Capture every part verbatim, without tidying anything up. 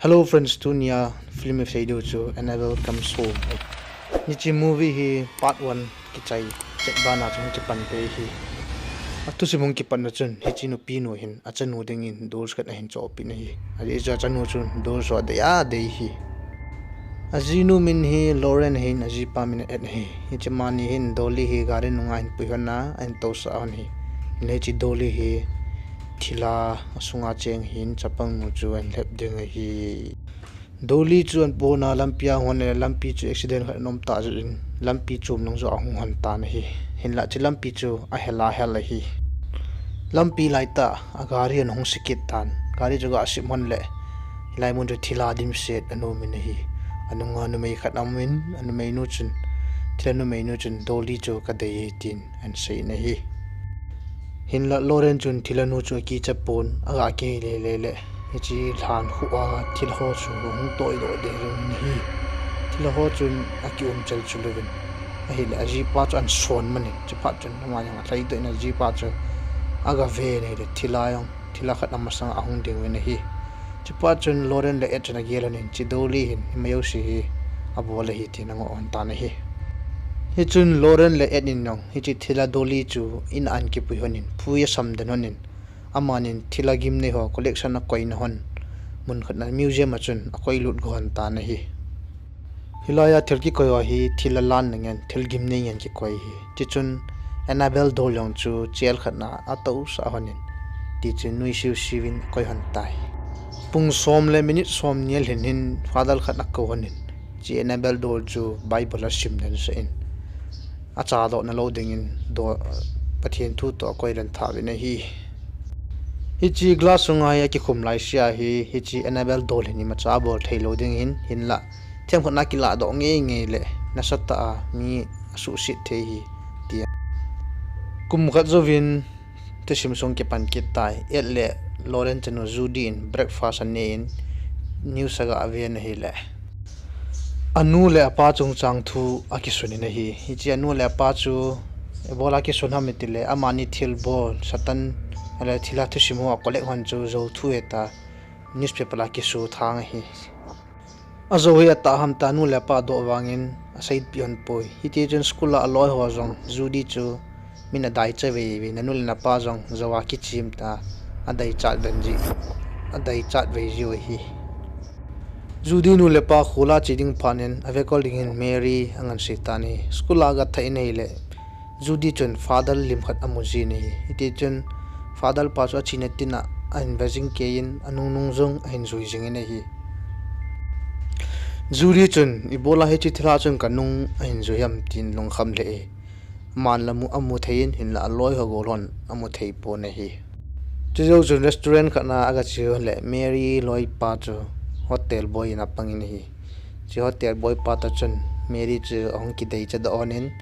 Hello friends, tunia film i seidiu chu Annabelle Comes Home. Hiche movie hi part one kichai chet bana chu kipan pei hi. Athusim hung kipatna chun hiche nupinu hin achanu dingin dolls khat ahin chohpeh in ahi. Ajeh chu achanu chun dolls ho adei adei hi. Ajinu min hi Lauren ahin, ajipa min Ed ahi. Hiche amani hin dolly hi gari nunga ahin puihon a, ahin tousah hon ahi. Hinla hiche dolly hi thila asunga cheng ahin, chapangnu chu ahin lhep ding ahi. Dolly chu ahin pohna lampia ahung hon le, lampi chu accident khat ahin um tah jeh in, lampi chom lang joh ahung hon tan ahi. Hinla hiche lampi chu ahel a hel ahi. Lampi laitah a gari ahung sikit tan. Gari chu aga sip hon le, hilai mun chu thila dimset ana um in ahi. Anunga numei khat aum in, anumeinu chun, thila numeinu chun dolly chu kadei e tin ahin sei in ahi. Hinla Lauren chun thilanu chu akicha pon, aga kihei lele le, hiche lhan khu a thilha ho chu ahung toidoh deh jeng in ahi. Thilha ho chun akium chelchul uvin ahile, ajipa chu ahin son man in, chuphat chun ama jong alhaidoh in ajipa chu aga ve in ahile, thila jong, thila khat amasanga ahung ding uvin ahi. Chuphat chun Lauren le Ed chun agel hon in, hiche dolly hin ima jouse hi abol ahi tin angoh hon tan ahi. Hichun Lauren le Ed in jong hiche thila dolly chu in a ahin kipui hon in, phui asam den hon in, amanin thila gimnei ho collection akoina hon, mun khat a museum a chun akoilut go hon tan ahi. Hilai a thil kikoi ho hi thil alan ngen, thil gimnei ngen kikoi ahi. Tichun Annabelle doll jong chu chel khat na atousah hon in, tichun nuisiu siuvin akoi hon tai. Pung som le minute som ni alhin hin father khat akou hon in, hiche Annabelle doll chu Bible asim den sah in, achadoh nalou dingin, Pathen thu toh akoi den tha uvin ahi. Hiche glass sunga hi akikhum laisea hi, hiche Annabelle doll hin imacha abol theilou ding ahin, hinla themkhat na kilahdoh ngeingei le nasatah a mi asuhset thei ahi, tia. Kum khat jouvin thusim sung kipan kit tai. Ed le Lauren chanu Judy in breakfast anen, news aga ven ahile, anu le apa chungchang thu akisun in ahi. Hiche anu le apa chu ibola kisun ham itile, amani thilbol, Satan, ahile thilha thusim ho a collect hon chu jou thu heta newspaper a kiso thang ahi. Ajou hi atah ham tia anu le apa adoh vangin aseipeh hon poi. Hitichun school a aloi ho jong Judy chu min adaicha vei vei, nanu le napa jong jou a kichim tia adeichat vei jiu ahi. Judy nu le pa khula che ding phat in avekol dingin Mary angansei tan ahi. School a agathah in ahile, Judy chun father lim khat amu jin ahi. Hitichun father pa chu achena tin a ahin ve jing kei in, anungnung jong ahin jui jingin ahi. Judy chun, ibola hiche thilha chun kanung ahin jui ham tin lungkham lheh e. Aman la amu thei in, hinla aloi ho gol hon amu thei pon ahi. Chujou chun restaurant khat na agache hon le, Mary loipa chu hotel boy in apangin ahi. Hiche hotel boy pa toh chun Mary chu ahung kideicha doh hon in,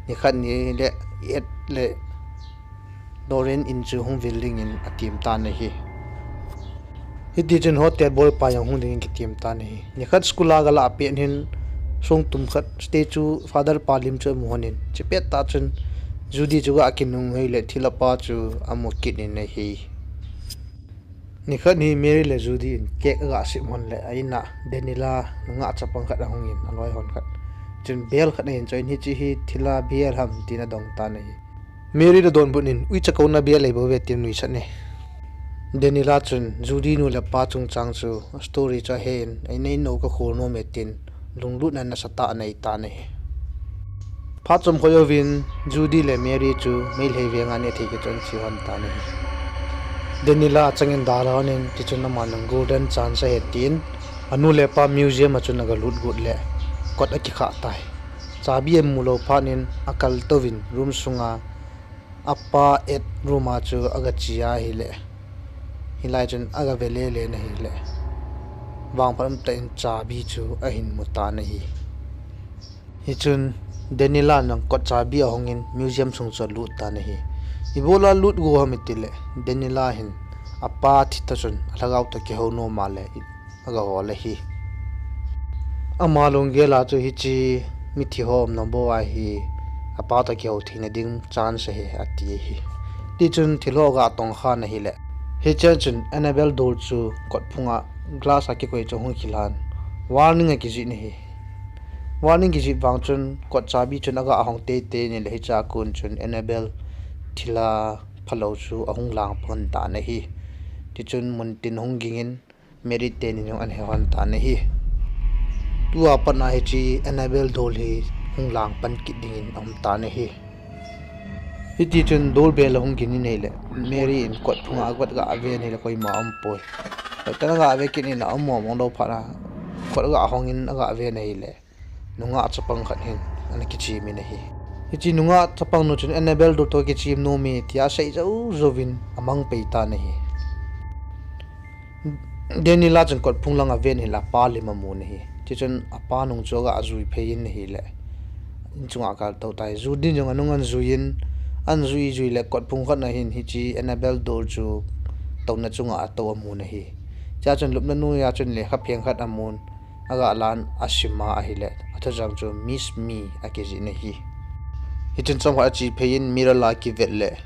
nikhat ni le Ed le Lauren in chu hung vil dingin atem tan ahi. Hitichun hotel boy pa jong hung dingin kitem tan ahi. Nikhat school a agalah pet hin songtum khat statue father pa lim chu amu hon in, hiche pettah chun Judy chu aga kinunghei le thilha pa chu amu kit in ahi. Nikhat hi Mary le Judy in cake aga sep hon le, a-in a Daniela nungah chapang khat ahungin, aloi hon khat chun bell khat ahin choh in, hiche hi thilha bell ham tin adong tan ahi. Mary adonbut in, uicha kouna bell ahibouve tin anuisat e. Daniela chun Judy nu le pa chungchang chu story chu ahen, eina in nou kakhol nom e tin lunglutna nasatah anei tan ahi. Phat chomkhat jouvin Judy le Mary chu Meitei venga nehthei kichon che hon tan ahi. Daniela achangin dalha hon in, tichun aman jong golden chance ahi tin anu le apa museum a chun agalut got le kot akikhah tai. Chabi amu lou phat in akal touvin room sunga apa Ed room a chu agache ahile, hilai chun agave lele in ahile, vangphat umtah in chabi chu ahin mu tan ahi. Hichun Daniela in jong kot chabi ahongin museum sung chu alut tan ahi. Ibola lut go ham itile, Daniela hin apa thi toh chun alhagao toh kihou nom a le agahol ahi. Ama lunggel a chu hiche mithi ho umna bou ahi, apa toh kihou theina ding chance ahi ati ahi. Tichun thilha agatongkhan ahile, hichea chun Annabelle doll chu kotphunga glass a kikoi chu hung kilhan. Warning akijih in ahi. Warning kijih vang chun kot chabi chun aga hong teitei in ahile hiche a kon chun Annabelle thilha phalou chu ahung lang pan tan ahi. Tichun muntin hung ging in Mary teni jong ana he hon tan ahi. Tua pat a hiche Annabelle doll hi hung lang pan kit dingin aum tan ahi. Hitichun doorbell ahung ging in ahile Mary in kot phunga agot ga ave in ahile koima aumpoi. Hoitah in aga ave kit in ahile aum mong mong lou phat a kot aga hong in aga ave in ahile nungah chapang khat hin ana kichem in ahi. Hiche nungah chapang nu chun Annabelle doll toh kichem nom e tia asei jou jouvin amang pai tan ahi. Daniela chun kot phung lang aven ahile apa lim amun ahi. Tichun apa nung chu aga jui phei in ahile in chunga akaltou tai. Judy jong anung ana jui in, ana jui jui le kot phung khat a hin hiche Annabelle doll chu touna chunga atou amun ahi. Chua chun lupna noiya chun lekha pheng khat amun, aga lan asim a ahile athusei chu Miss Me akijih in ahi. Hichun chomkhat ache phei in mirror a akivet le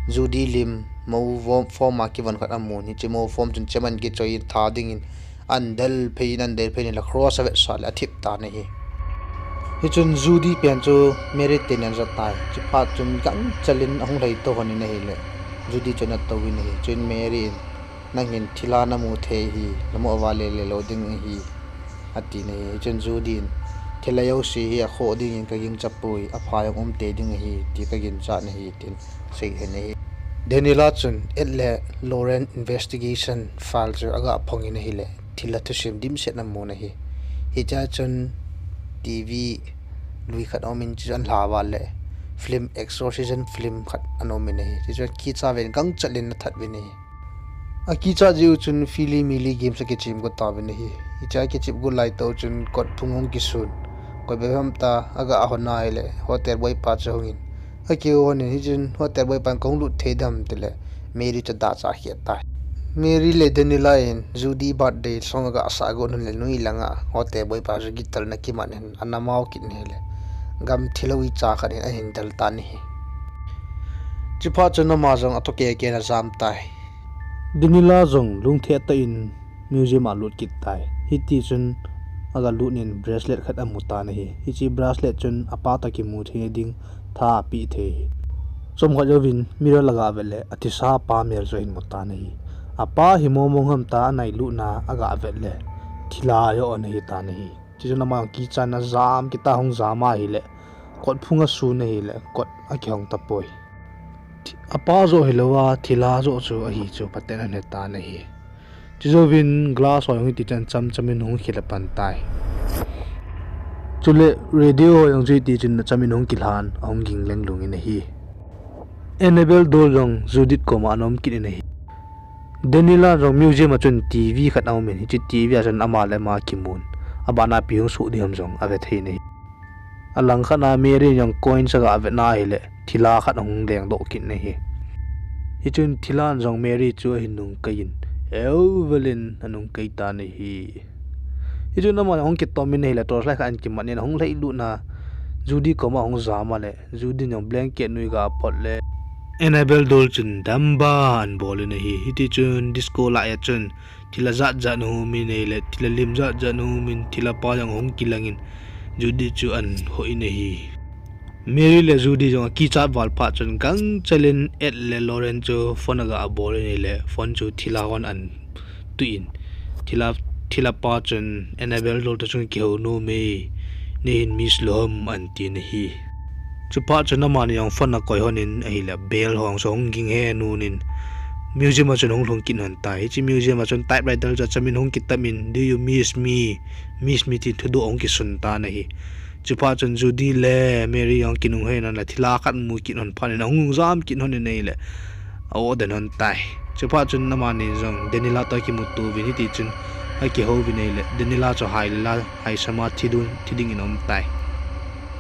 Judy lim mou form a kivon khat amun, hiche mou form chun cheman kichoi tha dingin ana del phei in, ana del phei in ahile cross avetsah le athip tan ahi. Hichun Judy pen chu Mary teni ana ja tai. Chuphat chun gangchel in ahung lhaitou hon in ahile Judy chu ana tou in ahi. Chun Mary in, nangin thilha namu thei hi namu uva lele lou ding ahi, ati in ahi. Hichun Judy in, thilha jouse hi akhoh dingin kagingcha poi, apha jong um tei ding ahi ti kaginchat in ahi, tin asei in ahi. Daniela chun et le Lauren investigation file chu aga phong in ahile thilha thusim dimset ana mun ahi. Hichea chun TV lui khat aum in, chuchu ana lha uva le film, exorcism film khat ana um in ahi. Chuchu akicha uvin gangchel in ana that uvin ahi. Akicha jeh u chun Philly Melee Games akichem got tauvin ahi. Hichea kichep got laitah u chun kot phung hung kisun. Koi bep ham tia aga hon ahile hotel boipa chu ahung in, akihou hon in, hichun hotel boipa in kahung lut thei dem tile Mary chu adalha kit tai. Mary le Daniela in Judy birthday song aga sah got un le noi langa hotel boipa chu guitar ana kimat in ana mao kit in ahile gam thilha uicha khat in ahin del tan ahi. Chuphat chun ama jong atoh keke in ajam tai. Daniela jong lungthim tah in museum a alut kit tai. Hitichun aga lut in bracelet khat amu tan ahi. Hiche bracelet chun apa toh kimu theina ding tha apeh thei ahi. Chomkhat jouvin mirror a aga vet le athisa apa mel chu ahin mu tan ahi. Apa hi mong mong ham tia anailutna aga vet le thilha joh ana hi tan ahi. Chuchun ama kichat in ajam kit a, ahung jam ahile kot phung asun ahile kot akihong tapoi. Apa joh hilouva thilha joh chu ahi chu phaten ana he tan ahi. Chujouvin glass ho jong hitichun cham cham in hung khil pan tai. Chule radio ho jong chu hitichun acham in hung kilhan, ahung ging leng lung in ahi. Annabelle doll jong Judith koma ana um kit in ahi. Daniela jong museum a chun TV khat aum in, hiche TV a chun ama le ama kimun, abana ipi hung soh ding ham jong ave thei in ahi. Alangkhat a Mary in jong coins aga vetna ahile thilha khat ahung lengdoh kit in ahi. Hichun thilhan jong Mary chu ahin nungkai in, euvelin anungkai tan ahi. Hichun ama ahung kitom in ahile torchlight khat ana kimat in ahung lhailutna Judy koma ahung jam a le Judy in jong blanket noiya aga phot le Annabelle doll chun damba ana bol in ahi. Hitichun disco lai a chun thilha jat jat ana um in ahile thilha lim jat jat ana um in thilha pa jong ahung kilangin Judy chu ana hoh in ahi. Mary le Judy jong akichat val phat chun gangchel in Ed le Lauren chu phone aga bol in ahile phone chu thilha hon ana tuh in, thilha, thilha pa chun Annabelle doll toh chun kihou nom e, neihin miss lou ham ana tin ahi. Chuphat chun amani jong phone akoi hon in ahile bell ho jong chu ahung ging he nun in museum a chun ahung lhung kit hon tai. Hiche museum a chun typewriter chu acham in ahung kitap in, Do you miss me? Miss me tin thudoh ahung kisun tan ahi. Chuphat chun Judy le Mary jong kinung he in ahile thilha khat amu kit hon phat in ahung jam kit hon in ahile a-oh den hon tai. Chuphat chun amani jong Daniela toh akimuto uvin hitichun akihou uvin ahile Daniela chu hai le la haisam a thi ding, thi dingin aum tai.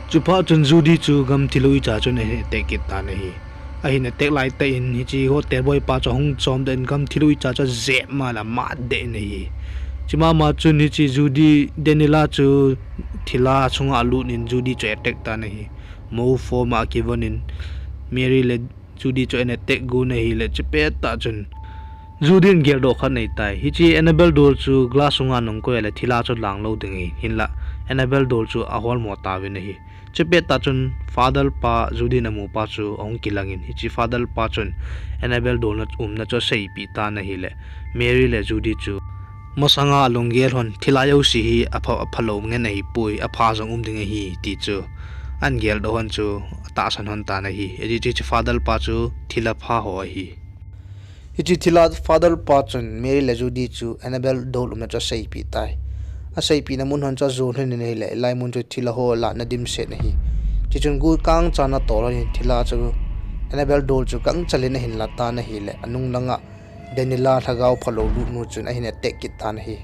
Chuphat chun Judy chu gam thilha uicha chun ahin attack kit tan ahi. Ahin attack laitah in hiche hotel boipa chu ahung chomdoh in gam thilha uicha chu ajep ma le amat deh in ahi. Chumama chun hiche Judy, Daniela chu thilha chunga alut in Judy chu attack tan ahi. Mou form a akivon in Mary le Judy chu ana attack got in ahile chupet tah chun Judy in geldoh khat anei tai. Hiche Annabelle doll chu glass sunga nung koi le thilha chu lang lou ding ahi. Hinlah Annabelle doll chu ahol mo tauvin ahi. Chupet tah chun Father pa Judy in amu pa chu ahung kilangin, hiche Father pa chun Annabelle doll na umna chu aseipeh tan ahile, Mary le Judy chu masanga alunggel hon thilha jouse hi apha, aphalou ngen ahipoi, apha jong um ding ahi ti chu ahin geldoh hon chu atahsan hon tan ahi. Ajeh chu hiche Father pa chu thilha pha ho ahi. Hiche thilha Father pa chun Mary le Judy chu Annabelle doll umna chu aseipeh tai. Aseipehna mun hon chu ajon hon in ahile, hilai mun chu thilha ho lahna dimset ahi. Chuchun gu kangchan atol hon in thilha chu Annabelle doll chu gangchel in ahin la tan ahile, anung langa Daniela lhagao phalou lutnu chun ahin attack kit tan ahi.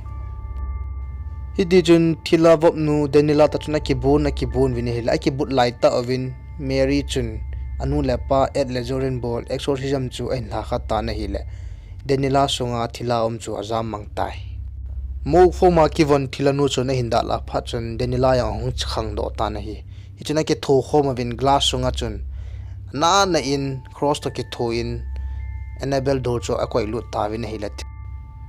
Hitichun thilha vopnu Daniela toh chun akibon, akibon uvin ahile, akibut laitah uvin Mary chun anu le apa Ed le Lorraine bol exorcism chu ahin lhakha tan ahile, Daniela sunga thilha um chu ajam mang tai. Moukhoma kivon thilhanu chun ahin dalha phat chun Daniela jong ahung khangdoh tan ahi. Hichun akitho khom uvin glass sunga chun nana in cross toh kitho in Annabelle doll chu akoilut tauvin ahile,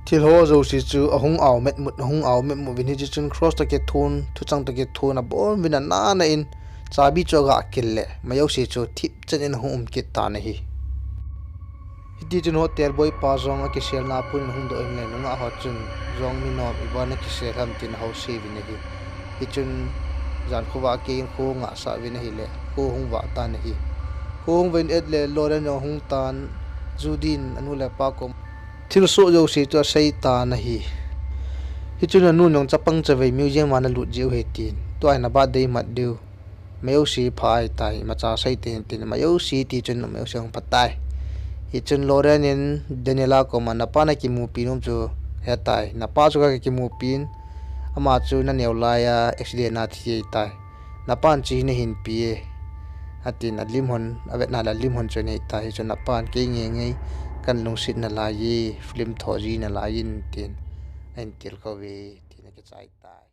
thilha jouse chu ahung ao metmut, ahung ao metmut uvin, hiche chun cross toh kithon, thuchang toh kithon abon uvin anana in chabi chu aga kil le, ama jouse chu thipchen in ahung um kit tan ahi. Hitichun hotel boipa jong akiselna pun in ahung doh in le, nungah ho chun jong mi nom ibola nakisel ham tin ahouse uvin ahi. Hichun jan khovah keiin kho ngahsah uvin ahile, kho hung vah tan ahi. Kho hung vah in Ed le Lorraine jong ahung tan, Judy in anu le apa kom thilsoh jouse chu asei tan ahi. Hichun anun jong chapang chavei museum a nalut jeh u hi tin, tua hi na birthday mat diu, ama jouse pha ahitai, imacha sei tehin tin, ama jouse ati chun ama jouse ahung pha tai. Hichun Lorraine in Daniela koma, napa nakimupi nom chu hetai, napa chu kakimupin, ama chu naneo laiya accident a thi ahitai. Napan hiche hi nahinpi e, atin alim hon, avetna le alim hon chu anei tai. Hichun napan kei ngenge kalungset nalai e, film tho ji nalai in tin ahin tilkhou ve, tin akichai tai.